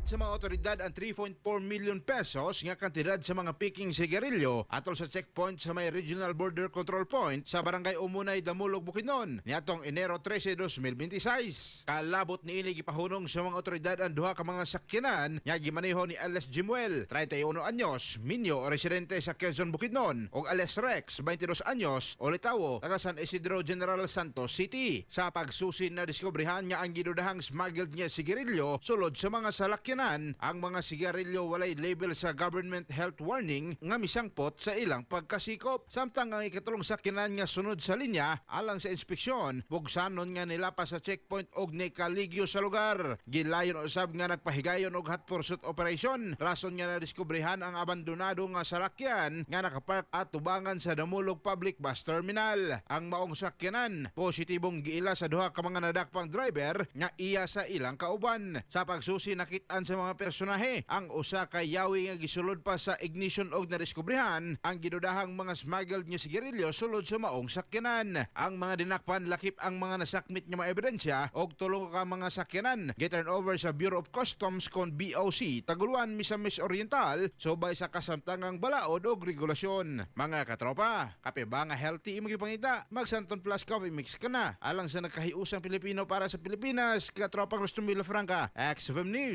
Nagamit sa mga otoridad ang 3.4 million pesos nga kantidad sa mga peking sigarilyo atol sa checkpoint sa may Regional Border Control Point sa Barangay Umunay, Damulog, Bukidnon niadtong Enero 13, 2026. Kalabot niini, gipahunong sa mga otoridad ang duha ka mga sakyanan nga gimaneho ni Ales Jimuel, 31 anyos, minyo o residente sa Quezon, Bukidnon, ug Ales Rex, 22 anyos, Olitawo, taga San Isidro, General Santos City. Sa pagsusi, na diskubrihan nga ang gidudahang smuggled nga sigarilyo sulod sa mga salakyanan. Ang mga sigarilyo walay label sa government health warning nga misangpot sa ilang pagkasikop. Samtang ang ikatulong sakyanan nga sunod sa linya alang sa inspeksyon, bugsanon nga nilapas sa checkpoint og nikaligyo sa lugar. Gilayon usab nga nagpahigayon og hot pursuit operation, rason nga nadiskubrehan ang abandonado nga salakyan nga nakapark at tubangan sa Damulog Public Bus Terminal. Ang maong sakyanan positibong giila sa duha ka mga nadakpang driver nga iya sa ilang kauban. Sa pagsusi, nakit-an sa mga personahe ang usa ka yawi nga gisulod pa sa ignition og nadiskubrehan ang gidudahang mga smuggled nga sigarilyo sulod sa maong sakyanan. Ang mga dinakpan lakip ang mga nasakmit nga mga ebidensya og tulo ka mga sakyanan gi-turn over sa Bureau of Customs kon BOC, Taguluan, Misamis Oriental, subay sa kasamtangang balaod og regulasyon. Mga katropa, kape ba nga healthy imong gipangita? Mag Santon Plus Coffee Mix ka na. Alang sa nagkahiusang Pilipino, para sa Pilipinas, katropang Rustom Villafranca, XFM News.